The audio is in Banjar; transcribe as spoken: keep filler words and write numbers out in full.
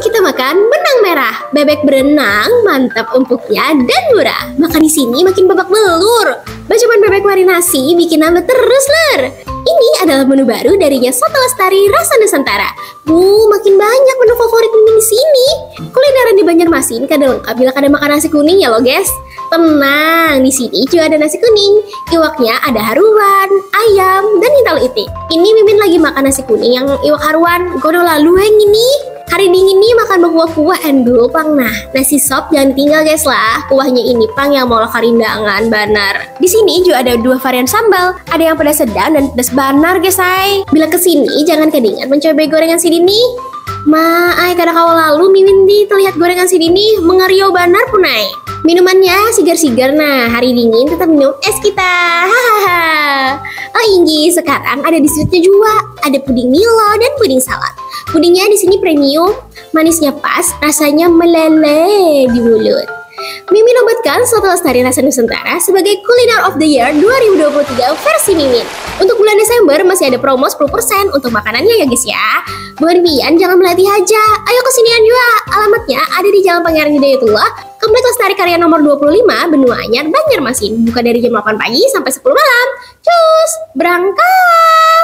Kita makan benang merah, bebek berenang, mantap empuknya dan murah. Makan di sini makin babak belur. Bajaman bebek marinasi bikin nambah terus, Lur. Ini adalah menu baru darinya Soto Lestari Rasa Nusantara. Wuh, makin banyak menu favorit Mimin di sini. Kulineran di Banjarmasin kada lengkap bila kada makan nasi kuning ya lo, guys. Tenang, di sini juga ada nasi kuning. Iwaknya ada haruan, ayam, dan hintalu itik. Ini Mimin lagi makan nasi kuning yang iwak haruan. Gono lalu yang ini. Hari dingin nih makan berkuah-kuah endul pang nah. Nasi sop jangan tinggal guys lah. Kuahnya ini pang yang mau karindangan banar. Di sini juga ada dua varian sambal. Ada yang pedas sedang dan pedas banar guys ay. Bila kesini jangan kedingat mencoba gorengan sidin nih. Ma, ay kada kawa lalu Mimin di terlihat gorengan sidin nih mengeriau banar pun ay. Minumannya sigar-sigar nah, hari dingin tetap minum es kita. Hahaha. Oh inggi, sekarang ada dessertnya juga. Ada puding Milo dan puding salad. Pudingnya di sini premium, manisnya pas, rasanya meleleh di mulut. Mimin nobatkan Soto Lestari Rasa Nusantara sebagai Culinary of the Year dua ribu dua puluh tiga versi Mimin. Untuk bulan Desember masih ada promo sepuluh persen untuk makanannya ya guys ya. Buhan pian jangan melatih aja, ayo kesinian juga. Alamatnya ada di Jalan Pangeran Hidayatullah, Komplek Lestari Karya nomor dua puluh lima, Benua Anyar, Banjarmasin. Buka dari jam delapan pagi sampai sepuluh malam. Cus, berangkat!